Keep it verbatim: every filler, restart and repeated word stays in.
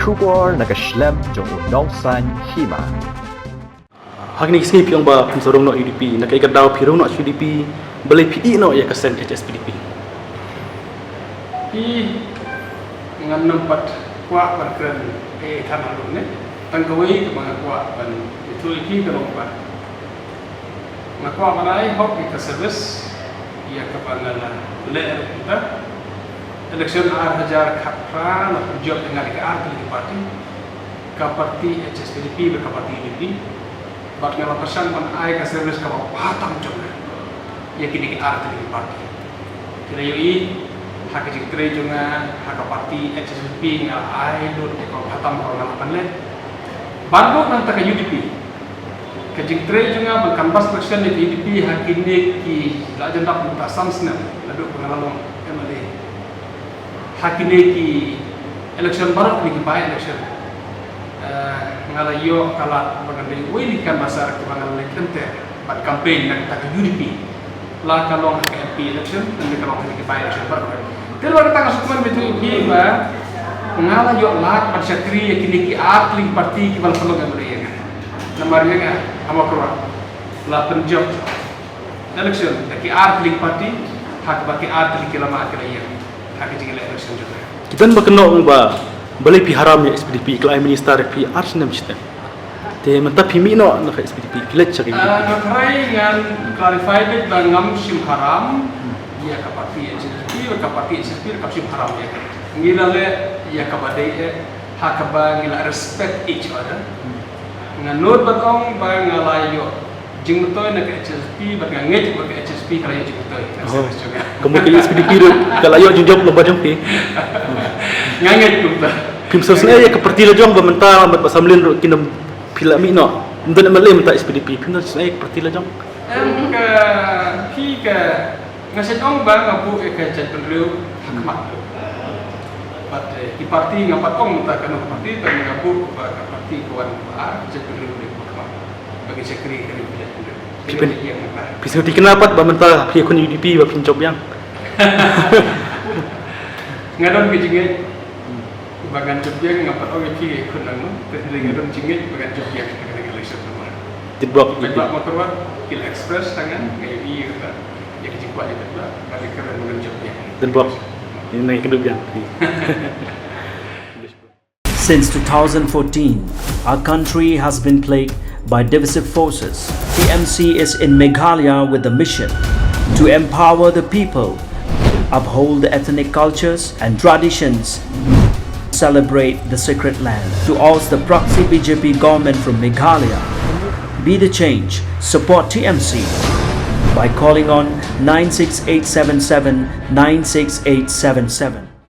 Khubor na ka shlem jong u nongsan hima. Ha kine ki sngi phi ong ba phim sa rung noh U D P, na kaei ka daw phi rung noh sha U D P, balei phi ïeh noh ïa ka seng H S P D P? Phi, ngan nym pat kwah ban kren ei ei than haduh ne. Tang kawei kaba nga kwah ban ïathuh ïa phi ka long ba nga kwah ban ai hok ïa ka service ïa kaba nga la leh ruh mynta. Election ar hajar khatphra la pynjop ïa nga da ki ar tylli ki party, ka party H S P D P bad ka party U D P. Bad nga la pyrshang ban ai ka service kaba bha tam jong nga ïa kine ki ar tylli ki party. Phi la ïohi ha ka jingtrei jong nga ha ka party H S P D P, nga ai lut ïa kaba bha tam kaba nga lah ban leh. Bad ruh nangta ka U D P, ka jingtrei jong nga ban canvass election ïa ka U D P ha kine ki, la jan dap mynta san snem naduh ba nga la long M L A. Ha kine ki election baroh, kine ki by election, eh, nga la ïoh ka lad ba ngan dei uwei na ki canvasser kiba nga la leit lynter ban campaign na ka bynta ka U D P. La ka long ha ka M P election, lane ka long ha kine ki by election baroh. Te namar kata nga sngewkmen ban ïathuh ïa phi ba nga la ïoh lad ban shakri ïa kine ki ar tylli ki party kiba la pynlong M L A ïa nga. Namar ïa nga, ha Mawkyrwat la pynjop election da ki ar tylli ki party, ha kaba ki ar tylli ki lama ki la ïeng ha ka jingïaleh election jong nga. Ki don ba kynnoh ba balei phi haram ïa S P D P, ka la ai minister ïa phi ar snem shiteng. Te mynta phi mih noh na ka S P D P, phi leit sha ka U D P. Ah, nga tharai ngan clarify beit ba ngam shym haram ïa ka party H S P D P, ka party H S P D P kam shym haram ïa ka. Ngi la leh ïa kaba dei eh ha kaba ngi la respect each other. Nga nud ban ong ba nga la ïoh jingmyntoi na ka H S P, bad nga ngeit ba ka H S P ka la ïoh jingmyntoi na, oh, service jong nga. Ka mut ka S P D P ruh ka la ïoh jingjop lyngba jong phi. Nga ngeit kumta. Phim sngewsih ïa ka party la jong ba mynta bad ba samlin ruh kin ym, phi la mih noh. Ym don M L A mynta S P D P. Phim sngewsih ïa ka party la jong. Em, ka, phi, ka Nga shait ong ba nga buh ïa ka jaitbynriew ha khmat. Bad, eh, ki party ngam pat ong mynta kano ka party, tang nga buh ba ka party ka wan ba ar, jaitbynriew ka wan ha khmat. Ba ki shakri ka ri jaitbynriew. Phi pyn-, phi sngewtynnat pat ba mynta phi khun U D P ba phin jop biang. Nga don ka jingngeit ba ngan jop biang, ngam pat ong ïa phi khun nangno, te hynrei nga don jingngeit ba ngan jop biang ha ka election namar. Tip bok. Ba ma kyrwa ki la express ha nga, nga ïohi ïa ka. Ïa ka jingkwah ïa ka, ba ka kren ba ngan jop biang. Don bok. Ïa nang kyndup biang. Since two thousand fourteen, our country has been plagued by divisive forces. T M C is in Meghalaya with the mission to empower the people, uphold the ethnic cultures and traditions, celebrate the sacred land. To oust the proxy B J P government from Meghalaya, be the change, support T M C by calling on nine six eight seven seven, nine six eight seven seven.